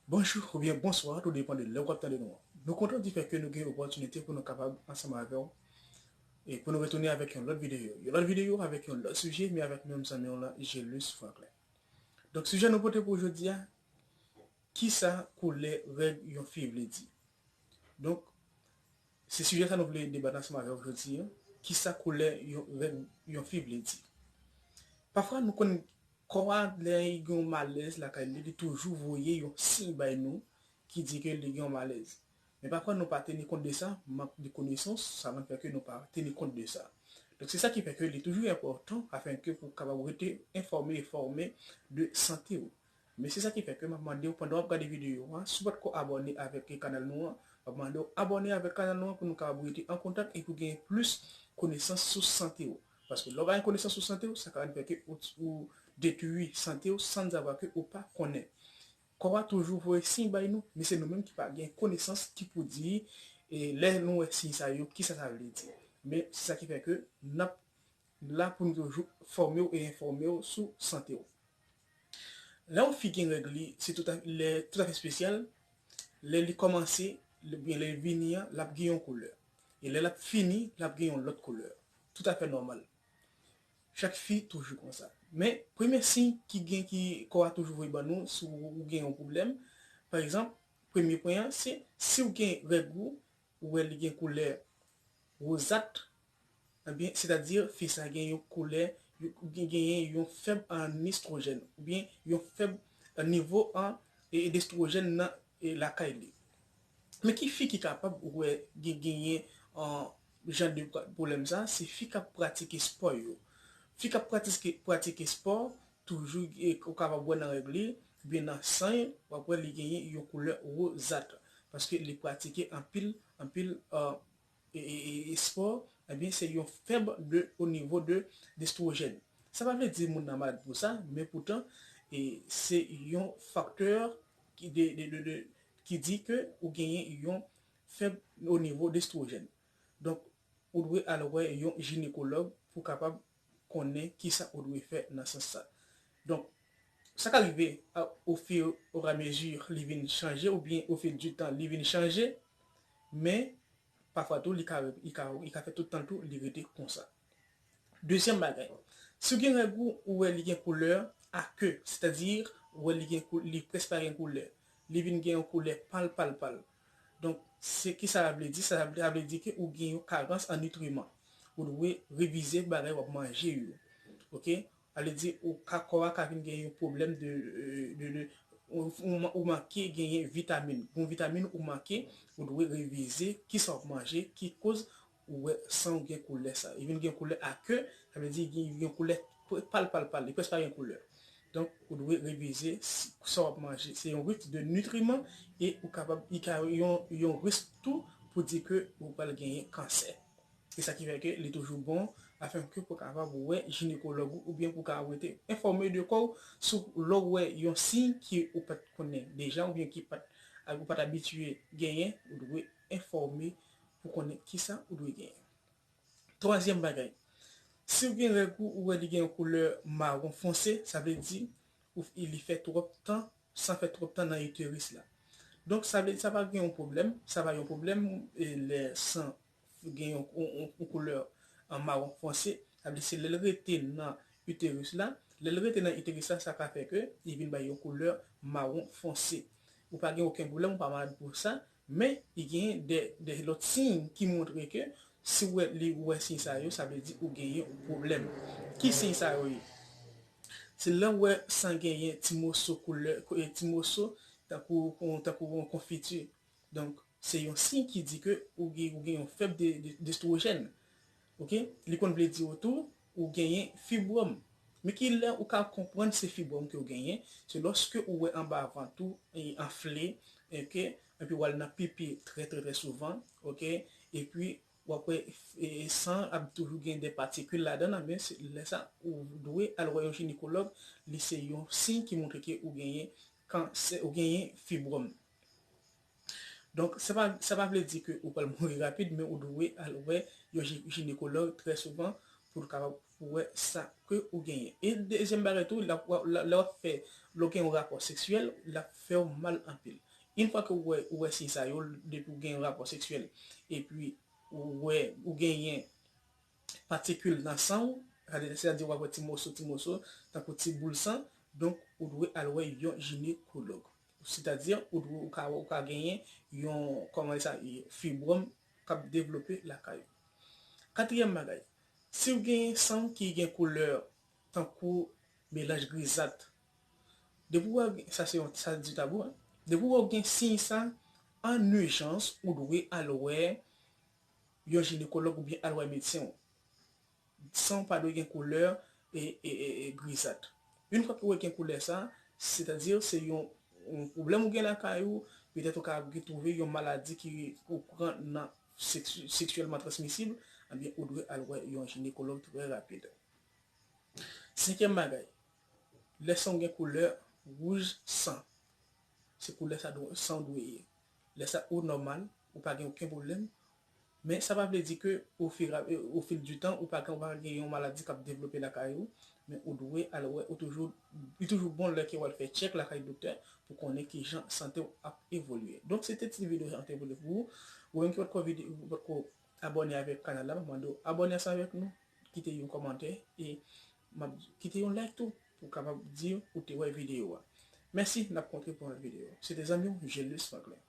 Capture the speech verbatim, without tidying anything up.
Bonjou oubyen bonswa, tou depann de lè w ap tande nou an. Nou kontan di fè ke nou gen opòtinite pou nou kapab ansanm avè w e pou nou retounen avèk yon lòt videyo. Yon lòt videyo avèk yon lòt sijè, men avèk menm zanmi w lan, Gelus Franklin. Donk, sijè nou pote pou jodi a, kisa koulè règ yon fi vle di? Donk, se sijè sa nou vle debat ansanm avè w jodi a. Kisa koulè yon règ yon fi vle di? Pafwa, nou konn kò a, lè li gen yon malèz lakay li, li toujou voye yon siy bay nou ki di ke li gen yon malèz. Men pafwa, nou pa teni kont de sa, mank de konesans, sa rann fè ke nou pa teni kont de sa. Donk, se sa ki fè ke li toujou enpòtan afenke pou w kapab rete enfòme e fòme de sante w. Men se sa ki fè ke m ap mande w, pandan w ap gade videyo a, si w pa t ko abòne avèk kanal nou an, m ap mande w abòne avèk kanal nou an pou nou kapab rete an kontak e pou genyen plis konesans sou sante w. Paske lè w pa gen konesans sou sante w, sa ka rann fè ke ou, ou detwi sante w sansavwa ke ou pa konnen. Kò a toujou voye siy bay nou, men se nou menm ki pa gen konesans ki pou di, e lè nou wè siy sa yo, kisa sa vle di. Men se sa ki fè ke n ap la pou nou toujou fòme w e enfòme w sou sante w. Lè yon fi gen règ li, se tout a, lè, tout afè espesyal, lè li kòmanse, oubyen lè l vini an, l ap gen yon koulè. E lè l ap fini, l ap gen yon lòt koulè. Tout afè nòmal. Chak fi toujou konsa. Men, premye siy ki gen ki kò a toujou voye ban nou, si w gen yon pwoblèm, pa egzanp, premye pwen an, se si w gen règ ou, ou wè li gen koulè wozat, ebyen, sètadi fi sa gen yon koulè, gen, genyen yon fèb an estwojèn, oubyen yon fèb nivo an, e, destwojèn nan, e, lakay li. Men ki fi ki kapab wè gen, genyen an jan de pra-, pwoblèm sa, se fi k ap pratike spò yo. Fi k ap pratike, pratike spò, toujou, e, ou kapab wè nan règ li, oubyen nan san, w ap wè li genyen yon koulè wozat. Paske li pratike anpil, anpil, e, e, e, e spò, ebyen, se yon fèb de, o nivo de, destwojèn. Sa pa vle di moun nan malad pou sa, men poutan, e, se yon faktè ki, de, de, de, de, ki di ke ou genyen yon fèb o nivo destwojèn. Donk, ou dwe al wè yon jinekològ pou kapab konnen kisa ou dwe fè nan sans sa. Donk, sa ka rive a, au fur et à mesure, li vin chanje, oubyen au fil du temps, li vin chanje, men pafwa tou, li ka, li ka, li ka fè tout tan tou, li rete konsa. Dezyèm bagay, si w gen règ ou, ou wè li gen koulè ake, sètadi, ou wè li gen kou-, li prèske pa gen koulè, li vin gen yon koulè pal, pal, pal. Donk, se ki sa vle di? Sa vle, sa vle di ke ou gen yon karans an nitriman. Ou dwe revize bagay w ap manje yo. Oke? Sa vle di, ou ka, kò a ka vin gen yon pwoblèm de, de, de, ou, ou, ou manke genyen vitamin. Gon vitamin ou manke, ou dwe revize kisa w ap manje, ki koz ou wè san w gen koulè sa. Li vin gen koulè ake, sa vle di gen, gen koulè pal, pal, pal, li prèske pa gen koulè. Donk, ou dwe revize si, sa w ap manje. Se yon risk de nitriman e ou kapab, li ka yon, yon risk tou pou di ke ou pral genyen kansè. E sa ki fè ke li toujou bon afenke pou kapab wè jinekològ ou oubyen pou kapab rete enfòme de kò w sou lè w wè yon siy ki ou pa t konnen deja oubyen ki pa t, ou pa t abitye genyen, ou dwe enfòme pou konnen kisa ou dwe genyen. Twazyèm bagay, si w gen règ ou, ou wè li gen yon koulè mawon fonse, sa vle di ou, li fè twòp tan, san fè twòp tan nan iteris la. Donk, sa vle, sa pa gen yon pwoblèm, sa pa yon pwoblèm, e lè san gen yon, yon, yon, yon koulè an mawon fonse, sa vle di se lè l rete nan iteris la, lè l rete nan iteris la, sa ka fè ke li vin bay yon koulè mawon fonse. Ou pa gen okenn pwoblèm, ou pa malad pou sa, men li genyen de, de lòt siy ki montre ke si w wè, li wè siy sa yo, sa vle di ou genyen yon pwoblèm. Ki siy sa yo ye? Se lè w wè san genyen ti moso koulè, ko-, e ti moso tankou, kon-, tankou yon konfiti. Donk, se yon siy ki di ke ou gen, ou gen yon fèb de, de, destwojèn. Oke? Li konn vle di w tou, ou genyen fibwòm. Men ki lè ou ka konprann se fibwòm ke w genyen, se lòske ou wè anba vant ou, e, anfle, oke? Epi w al nan pipi trè, trè, trè souvan, oke? Epi w ap wè, e, san ap toujou gen de patikil ladan l, men se lè sa ou dwe al wè yon jinekològ, li se yon siy ki montre ke ou genyen kansè, ou genyen fibwòm. Donk, sa pa, sa pa vle di ke ou pral mouri rapid, men ou dwe al wè yon ji-, jinekològ trè souvan pou l kapab wè sa ke ou genyen. E dezyèm bagay tou, l ap, lè w ap fè, lè w gen yon rapò seksyèl, l ap fè w mal anpil. Yon fwa ke ou wè, ou wè siy sa yo, depi w gen yon rapò seksyèl, epi ou wè, ou genyen patikil nan san w, sètadi w ap wè ti moso, ti moso, tankou ti boul san, donk ou dwe al wè yon jinekològ. Sètadi, ou dwe, ou ka, ou ka genyen yon, kòman sa, fibwòm k ap devlope lakay ou. Katriyèm bagay, si w gen san ki gen koulè tankou melanj grizat, depi w wè, sa se yon, sa di tabou, hein. Depi w wè w gen siy sa, an ijans, ou dwe al wè yon jinekològ oubyen al wè medsen w. San w pa dwe gen koulè e, e, e, e grizat. Yon fwa ke w gen koulè sa, sètadi se yon, yon pwoblèm ou gen lakay ou, petèt ou ka gen twouve yon maladi ki ou pran nan sèks-, seksyèlman transmisib, ebyen ou dwe al wè yon jinekològ trè rapid. Senkyèm bagay, lè san w gen koulè wouj san, se koulè sa dwe, san w dwe ye. Lè sa ou nòmal, ou pa gen okenn pwoblèm, men sa pa vle di ke au fur et à, au fil du temps, ou pa gen, ou pa gen yon maladi k ap devlope lakay ou, men ou dwe al wè, ou toujou, li toujou bon lè ke w al fè tchèk lakay doktè pou konnen kijan sante w ap evolye. Donk, se te ti videyo sa an te pote pou ou. Ou menm ki potko vide-, potko abòne avèk kanal la, m ap mande w abòne ansanm avèk nou, kite yon kòmantè e m ap kite yon like tou pou w kapab di ou te wè videyo a. Mèsi, n ap kontre pou yon lòt videyo. Se te zanmi w, Julius Franklin.